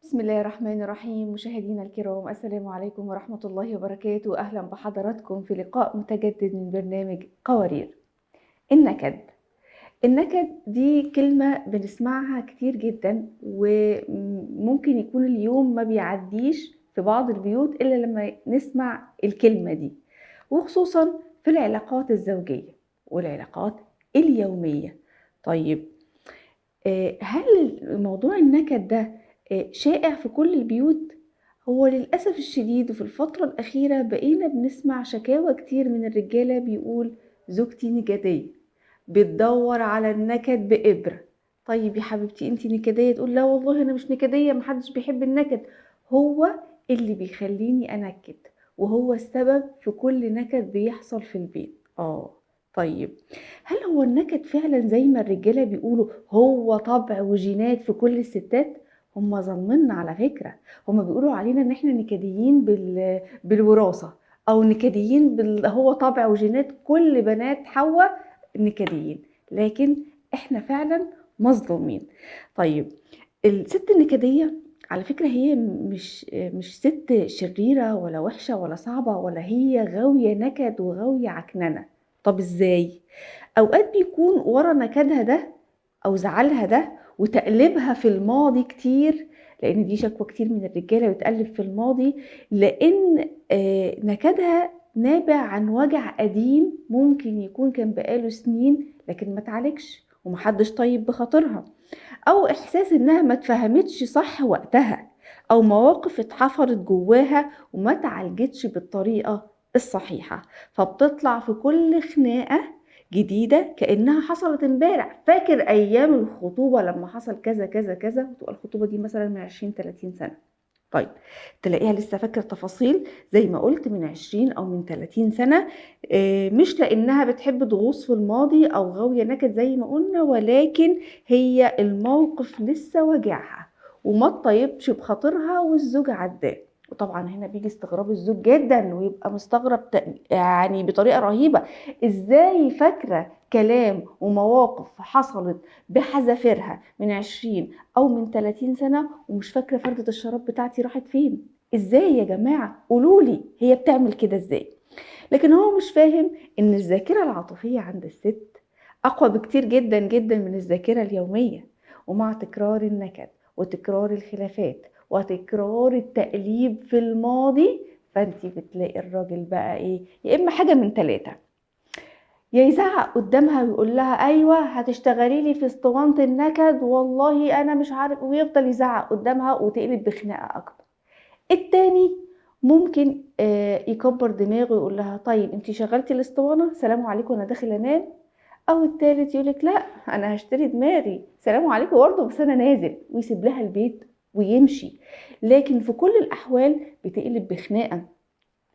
بسم الله الرحمن الرحيم. مشاهدينا الكرام، السلام عليكم ورحمة الله وبركاته. أهلا بحضراتكم في لقاء متجدد من برنامج قوارير. النكد، النكد دي كلمة بنسمعها كتير جدا، وممكن يكون اليوم ما بيعديش في بعض البيوت إلا لما نسمع الكلمة دي، وخصوصا في العلاقات الزوجية والعلاقات اليومية. طيب هل موضوع النكد ده شائع في كل البيوت؟ هو للأسف الشديد وفي الفترة الأخيرة بقينا بنسمع شكاوى كتير من الرجالة بيقول زوجتي نكدية، بتدور على النكد بإبرة. طيب يا حبيبتي انتي نكدية؟ تقول لا والله أنا مش نكدية، محدش بيحب النكد. هو اللي بيخليني أنكد، وهو السبب في كل نكد بيحصل في البيت. طيب هل هو النكد فعلا زي ما الرجالة بيقولوا هو طبع وجينات في كل الستات؟ هم ظالميننا على فكرة، هم بيقولوا علينا ان احنا نكديين بالوراثة، او نكديين هو طبع وجينات كل بنات حواء نكديين، لكن احنا فعلا مظلومين. طيب الست النكدية على فكرة هي مش ست شريرة ولا وحشة ولا صعبة، ولا هي غاوية نكد وغاوية عكننة. طب ازاي؟ اوقات بيكون ورا نكدها ده او زعلها ده وتقلبها في الماضي كتير، لان دي شكوى كتير من الرجالة بتقلب في الماضي، لان نكدها نابع عن وجع قديم ممكن يكون كان بقاله سنين لكن ما تعالجش ومحدش طيب بخاطرها، او احساس انها ما اتفهمتش صح وقتها، او مواقف اتحفرت جواها وما تعالجتش بالطريقة الصحيحة، فبتطلع في كل خناقه جديدة كأنها حصلت امبارح. فاكر أيام الخطوبة لما حصل كذا كذا كذا، وتبقى الخطوبة دي مثلا من 20-30 سنة. طيب تلاقيها لسه فاكرة تفاصيل زي ما قلت من 20 أو من 30 سنة، مش لأنها بتحب تغوص في الماضي أو غاوية نكد زي ما قلنا، ولكن هي الموقف لسه واجعها وما تطيبش بخاطرها والزوج عداه. وطبعا هنا بيجي استغراب الزوج جدا، ويبقى مستغرب يعني بطريقة رهيبة، ازاي فاكرة كلام ومواقف حصلت بحذافيرها من 20 او من 30 سنة ومش فاكرة فردة الشراب بتاعتي راحت فين؟ ازاي يا جماعة؟ قولولي هي بتعمل كده ازاي؟ لكن هو مش فاهم ان الذاكرة العاطفية عند الست اقوى بكتير جدا جدا من الذاكرة اليومية، ومع تكرار النكد وتكرار الخلافات وتكرار التقليب في الماضي، فانتي بتلاقي الراجل بقى ايه، يا اما حاجة من ثلاثة، يا يزعق قدامها ويقول لها ايوه هتشتغلي لي في اسطوانة النكد والله انا مش عارف، ويفضل يزعق قدامها وتقلب بخناقه اكبر. التاني ممكن يكبر دماغه ويقول لها طيب انتي شغلتي الاسطوانة، سلام عليكم انا داخل انام. او التالت يقولك لا انا هشتري دماغي، سلام عليكم برضه بس انا نازل، ويسيب لها البيت ويمشي. لكن في كل الأحوال بتقلب بخناقة،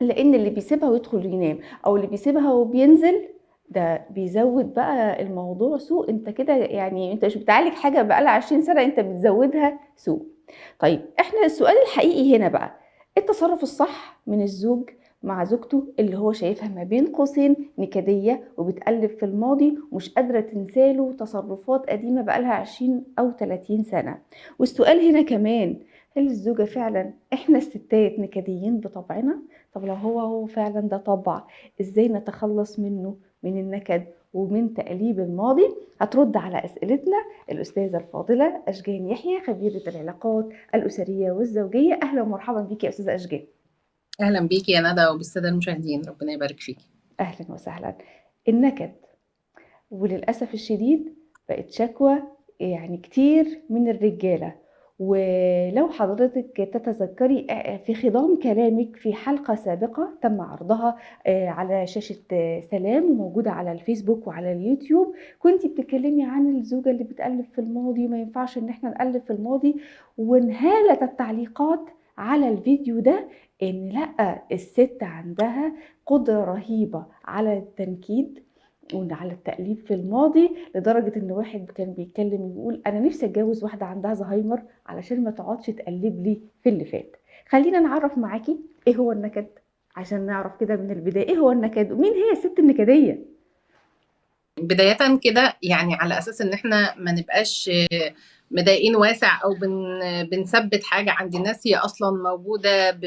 لأن اللي بيسيبها ويدخل ينام أو اللي بيسيبها وبينزل ده بيزود بقى الموضوع سوء. انت كده يعني انت مش بتعالج حاجة بقالها 20 سنة، انت بتزودها سوء. طيب احنا السؤال الحقيقي هنا بقى، ايه التصرف الصح من الزوج مع زوجته اللي هو شايفها ما بين قوسين نكدية وبتقلب في الماضي ومش قادرة تنساله تصرفات قديمة بقالها 20 أو 30 سنة؟ والسؤال هنا كمان، هل الزوجة فعلا احنا الستات نكديين بطبعنا؟ طب لو هو فعلا ده طبع، ازاي نتخلص منه من النكد ومن تقليب الماضي؟ هترد على أسئلتنا الأستاذة الفاضلة أشجان يحيى، خبيرة العلاقات الأسرية والزوجية. أهلا ومرحبا بك يا أستاذة أشجان. اهلا بيكي يا ندى وبالساده المشاهدين، ربنا يبارك فيكي. اهلا وسهلا. النكد وللاسف الشديد بقت شكوى يعني كتير من الرجالة، ولو حضرتك تتذكري في خضام كلامك في حلقة سابقه تم عرضها على شاشة سلام وموجودة على الفيسبوك وعلى اليوتيوب، كنتي بتتكلمي عن الزوجة اللي بتقلب في الماضي وما ينفعش ان احنا نقلب في الماضي، وانهالت التعليقات على الفيديو ده ان لا، الست عندها قدرة رهيبة على التنكيد وعلى التقليب في الماضي، لدرجة ان واحد كان بيتكلم ويقول انا نفسي اتجوز واحدة عندها زهايمر علشان ما تقعدش تقلب لي في اللي فات. خلينا نعرف معاكي ايه هو النكد عشان نعرف كده من البداية ايه هو النكد ومين هي الست النكدية. بداية كده يعني على اساس ان احنا ما نبقاش مضايقين واسع او بنثبت حاجة عند الناس هي اصلا موجودة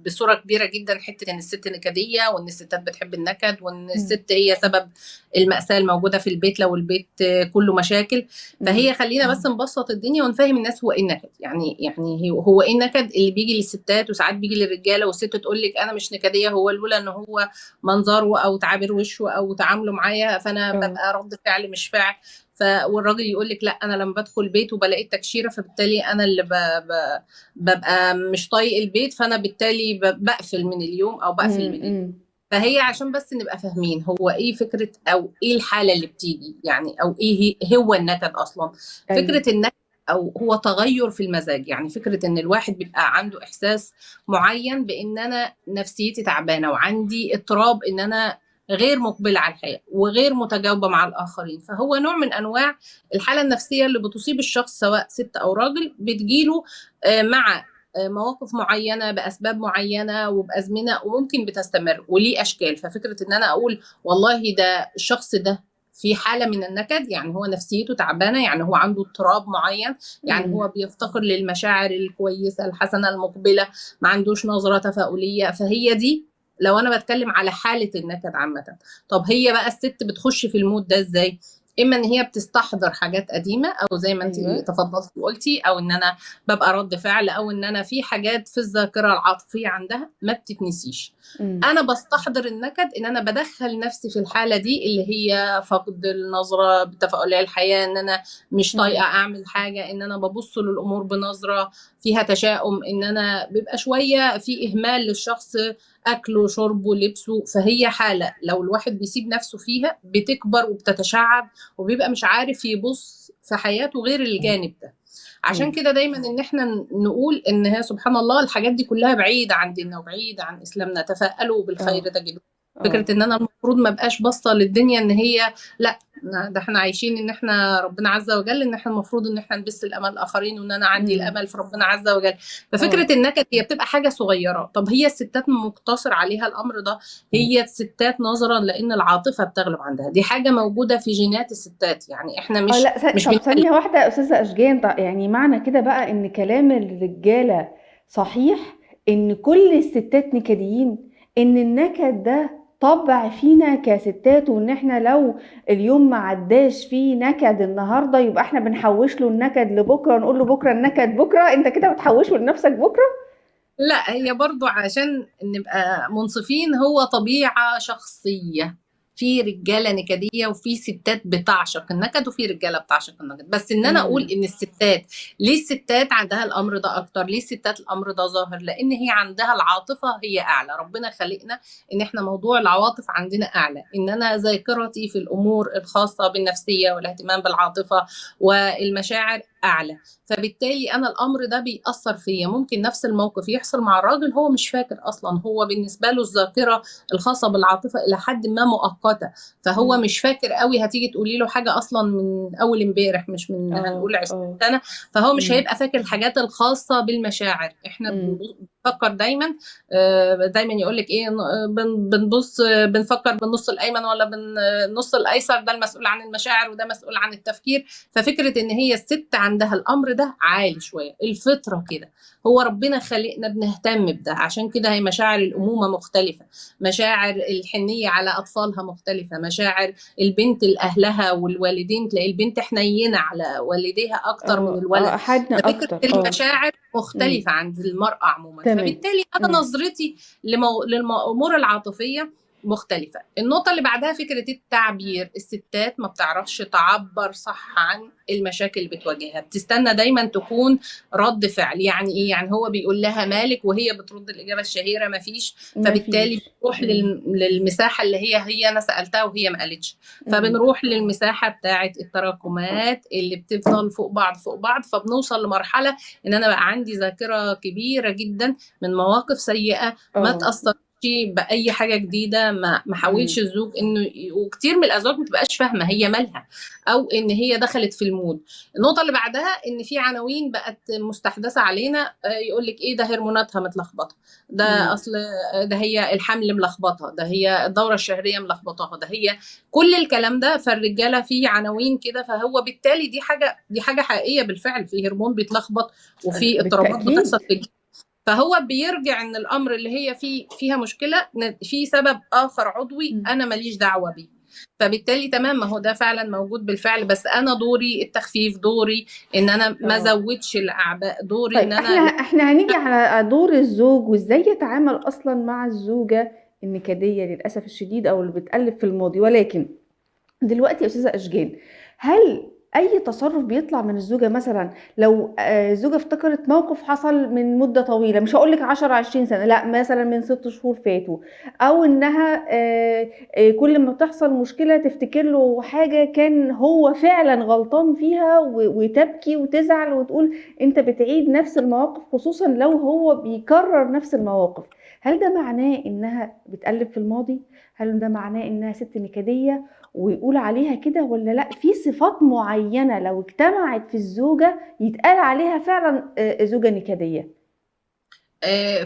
بصورة كبيرة جدا، حتة ان الست نكديه وان الستات بتحب النكد وان الست هي سبب المأساة الموجودة في البيت لو البيت كله مشاكل. فهي خلينا بس نبسط الدنيا ونفهم الناس هو ايه النكد، يعني هو ايه النكد اللي بيجي للستات وساعات بيجي للرجاله، والست تقول لك انا مش نكديه، هو لولا ان هو منظره او تعابير وشه او تعامله معايا فانا ببقى رد فعل مش فعل. والراجل يقول لك لا انا لما بدخل البيت وبلاقي التكشيره فبالتالي انا اللي ببقى مش طايق البيت، فانا بالتالي بقفل من اليوم او بقفل من اليوم. فهي عشان بس نبقى فاهمين هو ايه فكرة او ايه الحالة اللي بتيجي، يعني او ايه هو النكد اصلا. أيوة. فكرة النكد او هو تغير في المزاج، يعني فكرة ان الواحد بيبقى عنده احساس معين بان انا نفسيتي تعبانة وعندي اضطراب، ان انا غير مقبلة على الحياة وغير متجاوبة مع الآخرين. فهو نوع من أنواع الحالة النفسية اللي بتصيب الشخص سواء ست أو راجل، بتجيله مع مواقف معينة بأسباب معينة وبأزمنة وممكن بتستمر وليه أشكال. ففكرة إن أنا أقول والله ده الشخص ده في حالة من النكد، يعني هو نفسيته تعبانة، يعني هو عنده اضطراب معين، يعني هو بيفتقر للمشاعر الكويسة الحسنة المقبلة، ما عندوش نظرة تفاؤلية. فهي دي لو انا بتكلم على حاله النكد عامة. طب هي بقى الست بتخش في ال mood ده ازاي؟ اما ان هي بتستحضر حاجات قديمة، او زي ما انت تفضلتي وقلتي، او ان انا ببقى رد فعل، او ان انا في حاجات في الذاكرة العاطفية عندها ما بتتنسيش. انا بستحضر النكد ان انا بدخل نفسي في الحالة دي اللي هي فقد النظرة بالتفاؤليه الحياة، ان انا مش طايقة اعمل حاجة، ان انا ببص للامور بنظره فيها تشاؤم، ان انا بيبقى شوية في اهمال للشخص، اكله شربه لبسه. فهي حاله لو الواحد بيسيب نفسه فيها بتكبر وبتتشعب وبيبقى مش عارف يبص في حياته غير الجانب ده. عشان كده دايما ان احنا نقول ان هي سبحان الله الحاجات دي كلها بعيدة عن ديننا وبعيدة عن اسلامنا، تفاءلوا بالخير تجدوه. فكرة ان انا المفروض ما بقاش باصة للدنيا ان هي لا، ده احنا عايشين ان احنا ربنا عز وجل، ان احنا المفروض ان احنا نبث الامل الاخرين، وان انا عندي الامل في ربنا عز وجل. ففكره النكد هي بتبقى حاجة صغيرة. طب هي الستات مقتصر عليها الامر ده؟ هي الستات نظرا لان العاطفة بتغلب عندها، دي حاجة موجودة في جينات الستات، يعني احنا مش لا مش طب ثانية واحدة يا استاذه اشجان، يعني معنى كده بقى ان كلام الرجالة صحيح، ان كل الستات نكديين، ان النكد ده طبع فينا كستات، وان احنا لو اليوم ما عداش فيه نكد النهارده يبقى احنا بنحوش له النكد لبكرة، نقول له بكره النكد بكره، انت كده بتحوشه لنفسك بكره؟ لا، هي برضو عشان نبقى منصفين هو طبيعة شخصية، في رجاله نكديه وفي ستات بتعشق النكد وفي رجاله بتعشق النكد. بس ان انا اقول ان الستات ليه الستات عندها الامر ده اكتر، ليه الستات الامر ده ظاهر؟ لان هي عندها العاطفة هي اعلى، ربنا خلقنا ان احنا موضوع العواطف عندنا اعلى، ان انا ذاكرتي في الامور الخاصة بالنفسيه والاهتمام بالعاطفه والمشاعر اعلى، فبالتالي انا الامر ده بيأثر فيا. ممكن نفس الموقف يحصل مع الراجل هو مش فاكر اصلا، هو بالنسبة له الذاكرة الخاصة بالعاطفه الى حد ما مؤقتة، فهو مش فاكر قوي. هتيجي تقولي له حاجة اصلا من اول امبارح، مش من هنقول 20 سنة، فهو مش هيبقى فاكر الحاجات الخاصة بالمشاعر. احنا بنفكر دايما، دايما يقول لك ايه، بنبص بنفكر بالنص الايمن ولا بالنص الايسر، ده المسؤول عن المشاعر وده مسؤول عن التفكير. ففكره ان هي الست عندها الامر ده عالي شوية، الفطرة كده، هو ربنا خلقنا بنهتم بده. عشان كده هي مشاعر الامومة مختلفة، مشاعر الحنيه على اطفالها مختلفة، مشاعر البنت لاهلها والوالدين، تلاقي البنت حنينه على والديها اكتر من الولد، فكرة المشاعر مختلفة عند المراة عموما. فبالتالي انا نظرتي للامور العاطفية مختلفة. النقطة اللي بعدها فكرة التعبير، الستات ما بتعرفش تعبر صح عن المشاكل اللي بتواجهها، بتستنى دايما تكون رد فعل. يعني ايه؟ يعني هو بيقول لها مالك وهي بترد الإجابة الشهيرة مفيش، فبالتالي بنروح للمساحة اللي هي أنا سألتها وهي ما قالتش، فبنروح للمساحة بتاعة التراكمات اللي بتفضل فوق بعض فوق بعض، فبنوصل لمرحلة إن أنا بقى عندي ذاكرة كبيرة جدا من مواقف سيئة ما تأثر باي حاجة جديدة، ما حاولش الزوج انه، وكتير من الازواج ما تبقاش فاهمه هي مالها او ان هي دخلت في ال mood. النقطة اللي بعدها ان في عناوين بقت مستحدثة علينا، يقول لك ايه ده هرموناتها متلخبطه، ده اصل ده هي الحمل ملخبطة، ده هي الدورة الشهرية ملخبطاها، ده هي كل الكلام ده. فالرجاله في عناوين كده، فهو بالتالي دي حاجة حقيقية بالفعل، في هرمون بيتلخبط وفي اضطرابات بتحصل في الجسم. فهو بيرجع ان الامر اللي هي فيها مشكلة في سبب اخر عضوي انا ماليش دعوه بيه. فبالتالي تمام، ما هو ده فعلا موجود بالفعل، بس انا دوري التخفيف، دوري ان انا ما ازودش الاعباء، دوري طيب ان انا احنا هنيجي على دور الزوج وازاي يتعامل اصلا مع الزوجة النكديه للاسف الشديد او اللي بتقلب في الماضي. ولكن دلوقتي يا استاذه اشجان، هل اي تصرف بيطلع من الزوجة، مثلا لو الزوجة افتكرت موقف حصل من مده طويلة، مش هقول لك 10 20 سنة، لا مثلا من 6 شهور فاتوا، او انها كل ما تحصل مشكلة تفتكر له حاجة كان هو فعلا غلطان فيها وتبكي وتزعل وتقول انت بتعيد نفس المواقف، خصوصا لو هو بيكرر نفس المواقف، هل ده معناه انها بتقلب في الماضي؟ هل ده معناه انها ست نكديه ويقول عليها كده، ولا لا في صفات معينة لو اجتمعت في الزوجة يتقال عليها فعلا زوجة نكدية؟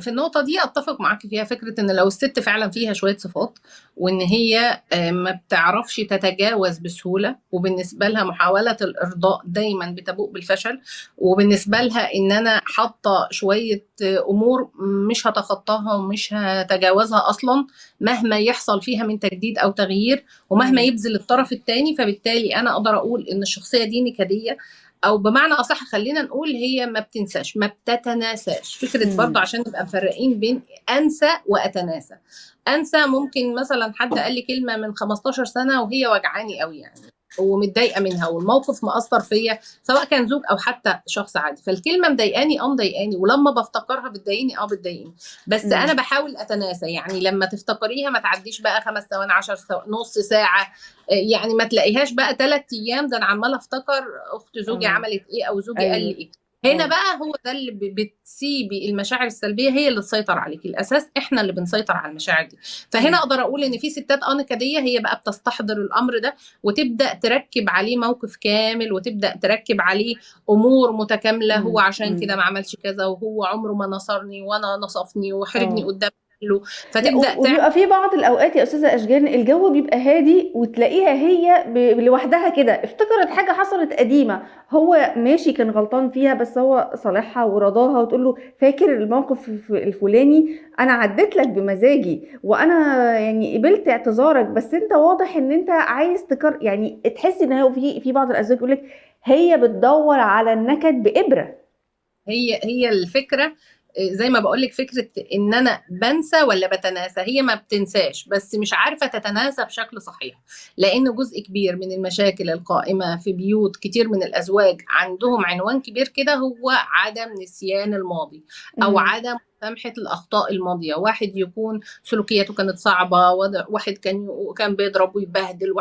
في النقطة دي أتفق معاك فيها، فكرة إن لو الست فعلا فيها شوية صفات، وإن هي ما بتعرفش تتجاوز بسهولة، وبالنسبة لها محاولة الإرضاء دايما بتبوء بالفشل، وبالنسبة لها إن أنا حاطة شوية أمور مش هتخطاها ومش هتجاوزها أصلا مهما يحصل فيها من تجديد أو تغيير، ومهما يبذل الطرف الثاني، فبالتالي أنا أقدر أقول إن الشخصية دي نكدية، او بمعنى اصح خلينا نقول هي ما بتنساش، ما بتتناساش. فكرة برضه عشان نبقى مفرقين بين انسى واتناسى. انسى ممكن مثلا حد قال لي كلمة من 15 سنة وهي وجعاني قوي يعني ومتضايقه منها والموقف مأثر فيا، سواء كان زوج او حتى شخص عادي، فالكلمة مضايقاني مضايقاني، ولما بفتكرها بتضايقني بتضايقني، بس انا بحاول اتناسى. يعني لما تفتكريها ما تعديش بقى 5 ثواني 10 ثواني نص ساعة، يعني ما تلاقيهاش بقى 3 ايام ده انا عماله افتكر اخت زوجي عملت ايه او زوجي قال لي ايه. هنا بقى هو ده اللي بتسيبي المشاعر السلبية هي اللي تسيطر عليكي. الاساس احنا اللي بنسيطر على المشاعر دي. فهنا اقدر اقول ان في ستات نكديه هي بقى بتستحضر الامر ده وتبدا تركب عليه موقف كامل، وتبدا تركب عليه امور متكاملة، هو عشان كده ما عملش كذا، وهو عمره ما نصرني وانا نصفني وحرجني قدام له. فتبدا وبيبقى في بعض الاوقات يا استاذه اشجان الجو بيبقى هادي وتلاقيها هي لوحدها كده افتكرت حاجة حصلت قديمة، هو ماشي كان غلطان فيها بس هو صالحها ورضاها، وتقول له فاكر الموقف الفلاني انا عديت لك بمزاجي وانا يعني قبلت اعتذارك، بس انت واضح ان انت عايز تكرر. يعني تحسي ان هو في بعض الازواج يقول لك هي بتدور على النكد بابره. هي الفكرة زي ما بقولك، فكرة ان انا بنسى ولا بتناسى. هي ما بتنساش بس مش عارفة تتناسى بشكل صحيح، لان جزء كبير من المشاكل القائمة في بيوت كتير من الازواج عندهم عنوان كبير كده، هو عدم نسيان الماضي او عدم مسامحة الأخطاء الماضية. واحد يكون سلوكياته كانت صعبة، واحد كان بيضرب ويبهدل،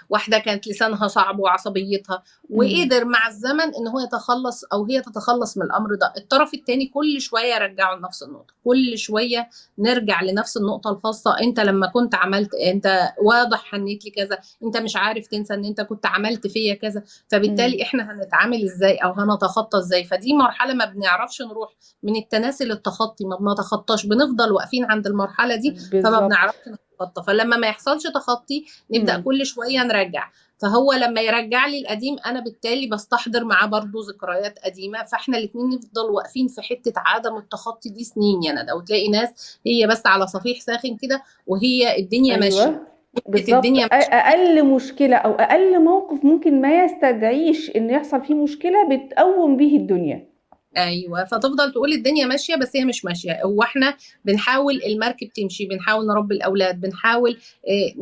واحدة كانت لسانها صعب وعصبيتها، وقدر مع الزمن إن هو يتخلص أو هي تتخلص من الأمر ده. الطرف الثاني كل شوية يرجعه لنفس النقطة، كل شوية نرجع لنفس النقطة الخاصة، أنت لما كنت عملت، أنت واضح حنيت لي كذا، أنت مش عارف تنسى إن أنت كنت عملت فيا كذا، فبالتالي إحنا هنتعامل إزاي أو هنتخطى إزاي. فدي مرحلة ما بنعرفش نروح من التناسي للتخطي، ما بنتخطاش، بنفضل واقفين عند المرحلة دي، فما بنعرفش نتخطى. فلما ما يحصلش تخطي نبدا كل شوية نرجع، فهو لما يرجع لي القديم انا بالتالي بستحضر معاه برضو ذكريات قديمة، فاحنا الاثنين نفضل واقفين في حتة عدم التخطي دي سنين يا ندى. وتلاقي ناس هي بس على صفيح ساخن كده وهي الدنيا ماشية بالظبط. اقل مشكلة او اقل موقف ممكن ما يستدعيش ان يحصل فيه مشكلة بتقوم به الدنيا. ايوه، فتفضل تقول الدنيا ماشية بس هي مش ماشية. هو احنا بنحاول المركب تمشي، بنحاول نربي الاولاد، بنحاول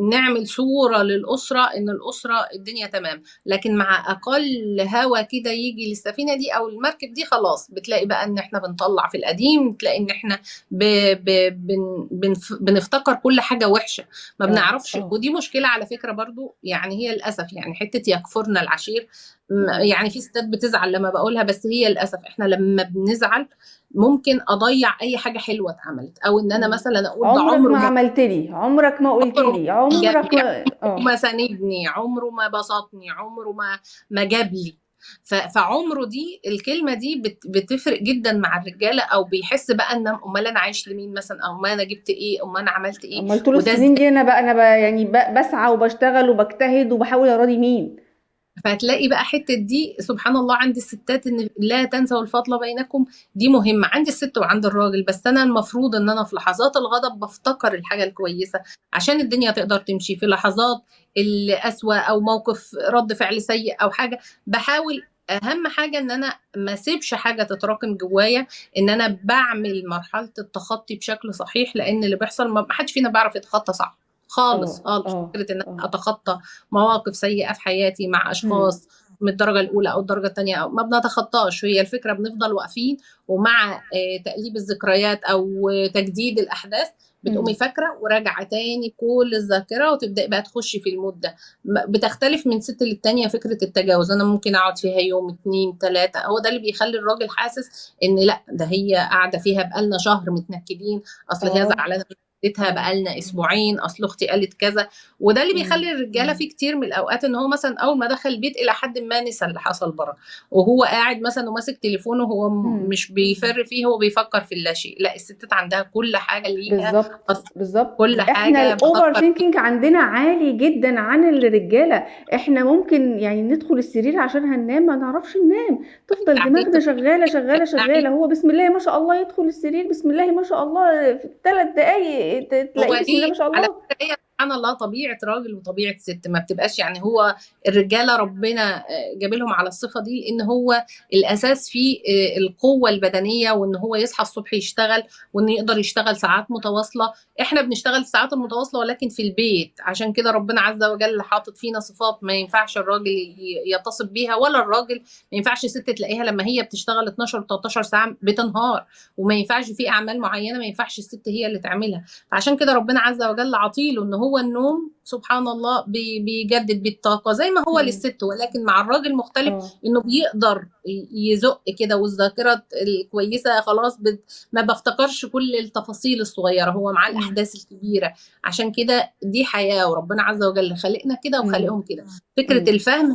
نعمل صوره للاسرة ان الاسرة الدنيا تمام، لكن مع اقل هوا كده يجي للسفينه دي او المركب دي خلاص بتلاقي بقى ان احنا بنطلع في القديم، تلاقي ان احنا بنفتكر كل حاجة وحشة ما بنعرفش. ودي مشكلة على فكرة برضو، يعني هي للاسف يعني حتة يكفرنا العشير، يعني في ستات بتزعل لما بقولها، بس هي للاسف احنا لما بنزعل ممكن اضيع اي حاجة حلوة اتعملت، او ان انا مثلا اقول ده عمرك عمره ما عملت لي، عمرك ما قلت لي، عمرك ما ما ساندني، عمره ما بسطني، عمره ما جاب لي. فعمره دي الكلمة دي بتفرق جدا مع الرجالة، او بيحس بقى ان امال انا عايش لمين مثلا، او ما انا جبت ايه، امال انا عملت ايه، امال طول السنين دي انا بقى يعني بسعى وبشتغل وبجتهد وبحاول اراضي مين. فهتلاقي بقى حتة دي سبحان الله عند الستات، ان لا تنسوا الفضل بينكم، دي مهمة عند الست وعند الراجل. بس انا المفروض ان انا في لحظات الغضب بفتكر الحاجة الكويسة عشان الدنيا تقدر تمشي. في لحظات القسوة او موقف رد فعل سيء او حاجة، بحاول اهم حاجة ان انا ما اسيبش حاجة تتراكم جوايا، ان انا بعمل مرحلة التخطي بشكل صحيح، لان اللي بيحصل ما حدش فينا بيعرف يتخطى صح خالص خالص. فكرة ان انا اتخطى مواقف سيئه في حياتي مع اشخاص من الدرجة الاولى او الدرجة الثانية، او ما بنتخطاش، هي الفكرة بنفضل واقفين، ومع تقليب الذكريات او تجديد الاحداث بتقومي فاكره وراجعه تاني كل الذاكرة، وتبداي بقى تخشي في ال mood ده. بتختلف من ست للتانيه فكرة التجاوز، انا ممكن اقعد فيها يوم 2 3، هو ده اللي بيخلي الراجل حاسس ان لا ده هي قاعدة فيها بقالنا شهر متنكدين، اصل هي زعلانة بقالنا اسبوعين، اصل اختي قالت كذا. وده اللي بيخلي الرجالة في كتير من الاوقات ان هو مثلا اول ما دخل البيت الى حد ما نسى اللي حصل بره، وهو قاعد مثلا وماسك تليفونه هو مش بيفر فيه، هو بيفكر في اللاشيء. لا، الستات عندها كل حاجة ليها. بالظبط بالظبط. كل حاجة احنا ال overthinking عندنا عالي جدا عن الرجالة. احنا ممكن يعني ندخل السرير عشان هننام ما نعرفش ننام، تفضل دماغنا شغالة شغالة شغالة. هو بسم الله ما شاء الله يدخل السرير، بسم الله ما شاء الله في 3 دقايق تلاقيه بسم الله ما شاء الله. على فكرة سبحان الله طبيعة راجل وطبيعه ست ما بتبقاش، يعني هو الرجالة ربنا جاب لهم على الصفة دي ان هو الاساس في القوة البدنية، وان هو يصحى الصبح يشتغل، وانه يقدر يشتغل ساعات متواصلة. احنا بنشتغل الساعات المتواصلة ولكن في البيت، عشان كده ربنا عز وجل حاطط فينا صفات ما ينفعش الراجل يتصف بيها، ولا الراجل ما ينفعش الست تلاقيها لما هي بتشتغل 12 13 ساعة بتنهار، وما ينفعش في اعمال معينة ما ينفعش الست هي اللي تعملها. فعشان كده ربنا عز وجل عطيله ان هو النوم سبحان الله بيجدد بالطاقة زي ما هو للست، ولكن مع الراجل مختلف، انه بيقدر يزق كده، والذاكرة الكويسة خلاص ما بفتكرش كل التفاصيل الصغيرة، هو مع الاحداث الكبيرة. عشان كده دي حياة، وربنا عز وجل خلقنا كده وخلقهم كده. فكرة الفهم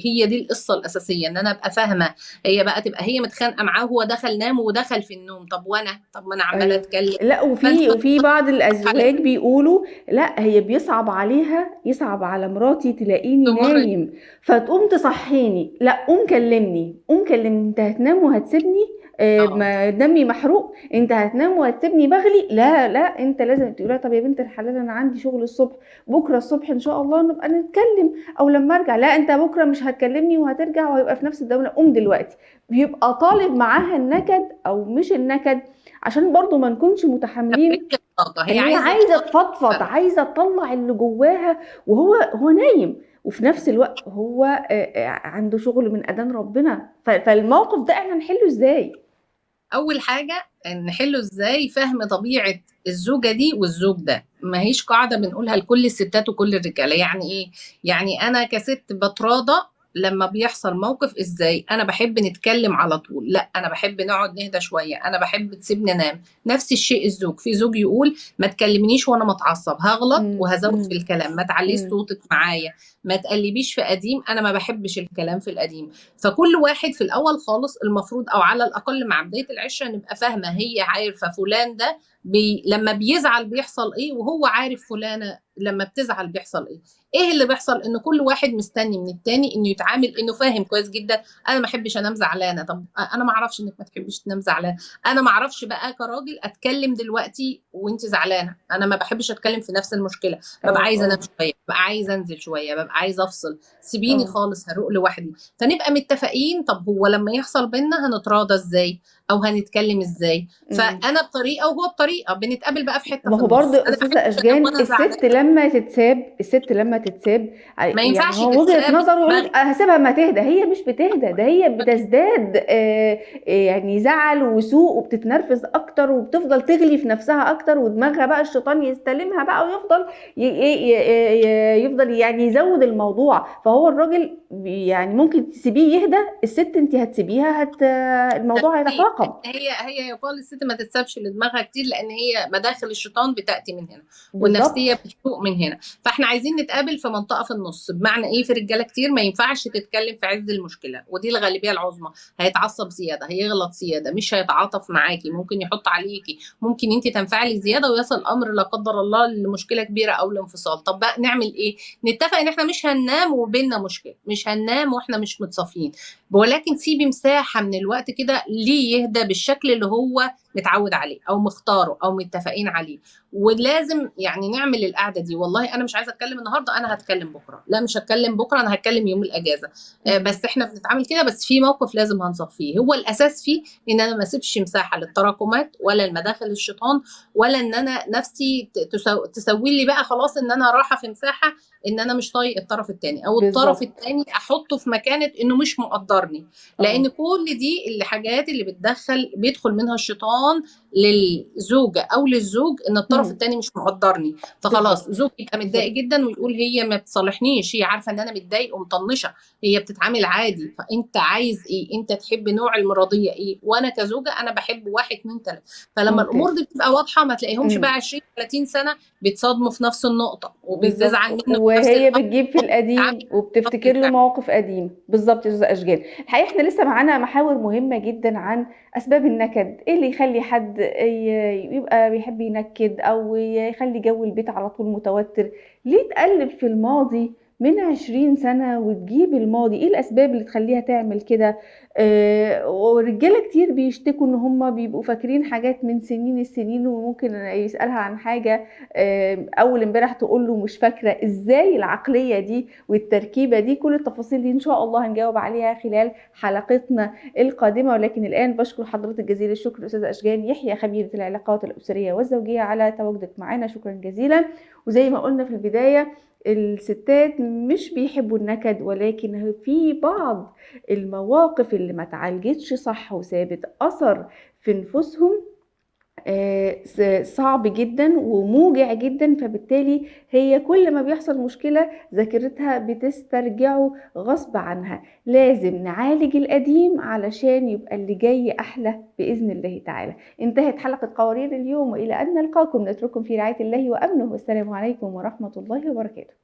هي دي القصة الاساسية، ان انا ابقى فاهمه. هي بقى تبقى هي متخانقه معاه وهو دخل نام ودخل في النوم، طب وانا، طب ما انا عماله اتكلم. لا، وفي بعض الازواج بيقولوا لا هي بيصعب عليها، يصعب على مراتي تلاقيني نايم فتقوم تصحيني، لا قوم كلمني، قوم كلمني، انت هتنام وهتسيبني، ما دمي محروق، انت هتنام وهتسيبني بغلي. لا لا، انت لازم تقولها طب يا بنت الحلال انا عندي شغل الصبح، بكره الصبح ان شاء الله نبقى نتكلم، او لما ارجع. لا انت بكره مش هتكلمني وهترجع وهيبقى في نفس الدولة، قوم دلوقتي. بيبقى طالب معاها النكد او مش النكد، عشان برضو ما نكونش متحاملين. هي عايزه تفضفض، عايزه تطلع اللي جواها وهو نايم، وفي نفس الوقت هو عنده شغل من اذان ربنا. فالموقف ده احنا نحله ازاي؟ اول حاجة نحله ازاي؟ فهم طبيعة الزوجة دي والزوج ده. ما هيش قاعدة بنقولها لكل الستات وكل الرجالة. يعني ايه؟ يعني انا كست بتراضى لما بيحصل موقف ازاي؟ انا بحب نتكلم على طول، لا انا بحب نقعد نهدى شوية، انا بحب تسيبني انام. نفس الشيء الزوج، في زوج يقول ما تكلمنيش وانا متعصب، هغلط وهزود في الكلام، ما تعليش صوتك معايا، ما تقلبيش في قديم، انا ما بحبش الكلام في القديم. فكل واحد في الاول خالص المفروض، او على الاقل مع بداية العشرة، نبقى فاهمه هي عارفه فلان ده لما بيزعل بيحصل ايه، وهو عارف فلانه لما بتزعل بيحصل ايه. ايه اللي بيحصل؟ ان كل واحد مستني من التاني انه يتعامل انه فاهم كويس جدا. انا ما احبش انام زعلانة، طب انا ما اعرفش انك ما تحبيش تنام زعلانة، انا ما اعرفش بقى كراجل اتكلم دلوقتي وانت زعلانة، انا ما بحبش اتكلم في نفس المشكلة، ببقى عايزه انام شوية، ببقى عايزه انزل شوية، ببقى عايزه افصل، سيبيني خالص هروق لوحدي. فنبقى متفقين، طب هو لما يحصل بينا هنتراضى ازاي او هنتكلم ازاي؟ فانا بطريقة وهو بطريقة، بنتقابل بقى في حتة. ما هو برضه استاذه اشجان، الست لما تتساب، الست لما تتساب ما ينفعش يعني هو وجهه نظره يقول هسيبها ما تهدى، هي مش بتهدى، ده هي بتزداد يعني زعل وسوء، وبتتنرفز اكتر، وبتفضل تغلي في نفسها اكتر، ودماغها بقى الشيطان يستلمها بقى، ويفضل يفضل يعني يزود الموضوع. فهو الراجل يعني ممكن تسيبيه يهدى، الست انت هتسيبيها الموضوع هيتفاقم. هي يقال الست ما تتسابش لدماغها كتير، لان هي مداخل الشيطان بتاتي من هنا والنفسية بتسوق من هنا. فاحنا عايزين نتقابل في منطقة في النص. بمعنى ايه؟ في رجاله كتير ما ينفعش تتكلم في عز المشكلة، ودي الغالبية العظمى، هيتعصب زيادة، هيغلط زيادة، مش هيتعاطف معاكي، ممكن يحط عليكي، ممكن انت تنفعلي زيادة ويصل الامر لا قدر الله لمشكلة كبيرة او لانفصال. طب بقى نعمل ايه؟ نتفق ان احنا مش هننام وبيننا مشكلة، مش هننام واحنا مش متصافيين، ولكن سيبي مساحة من الوقت كده ليه يهدى بالشكل اللي هو متعود عليه او مختاره او متفقين عليه. ولازم يعني نعمل القعدة دي، والله انا مش عايزه اتكلم النهارده، انا هتكلم بكره، لا مش هتكلم بكره، انا هتكلم يوم الاجازة، بس احنا بنتعامل كده، بس في موقف لازم هنصفيه. هو الاساس فيه ان انا ما اسيبش مساحة للتراكمات ولا المداخل الشيطان، ولا ان انا نفسي تسوي لي بقى خلاص ان انا راحة في مساحة ان انا مش طايق الطرف الثاني، او الطرف الثاني احطه في مكانه انه مش مقدرني، لان كل دي الحاجات اللي بيدخل منها الشيطان للزوجة او للزوج، ان الطرف الثاني مش مقدرني، فخلاص زوجي يبقى متضايق جدا ويقول هي ما بتصالحنيش، هي عارفه ان انا متضايق ومطنشه، هي بتتعامل عادي. فانت عايز ايه؟ انت تحب نوع المراضيه ايه؟ وانا كزوجة انا بحب 1 2 3. فلما الامور دي بتبقى واضحة ما تلاقيهمش بقى 20 30 سنة بيتصادموا في نفس النقطة وبيزعل منه، وهي بتجيب في القديم وبتفتكر له مواقف قديمة. بالظبط يا استاذه اشجان. الحقيقة احنا لسه معانا محاور مهمة جدا عن اسباب النكد، ايه اللي يخلي حد يبقى بيحب ينكد او يخلي جو البيت على طول متوتر، ليه تقلب في الماضي من 20 سنة وتجيب الماضي، ايه الاسباب اللي تخليها تعمل كده؟ ورجالة كتير بيشتكوا ان هم بيبقوا فاكرين حاجات من سنين السنين، وممكن يسألها عن حاجة اول امبارح تقول له مش فاكرة. ازاي العقلية دي والتركيبة دي؟ كل التفاصيل دي ان شاء الله هنجاوب عليها خلال حلقتنا القادمة. ولكن الان بشكر حضرتك جزيل الشكر استاذة اشجان يحيى، خبيرة العلاقات الأسرية والزوجية، على تواجدك معنا، شكرا جزيلا. وزي ما قلنا في البداية، الستات مش بيحبوا النكد، ولكن في بعض المواقف اللي ما تعالجتش صح وسابت أثر في نفوسهم صعب جدا وموجع جدا، فبالتالي هي كل ما بيحصل مشكلة ذاكرتها بتسترجعه غصب عنها. لازم نعالج القديم علشان يبقى اللي جاي أحلى بإذن الله تعالى. انتهت حلقة قوارير اليوم، وإلى أن نلقاكم نترككم في رعاية الله وأمنه، والسلام عليكم ورحمة الله وبركاته.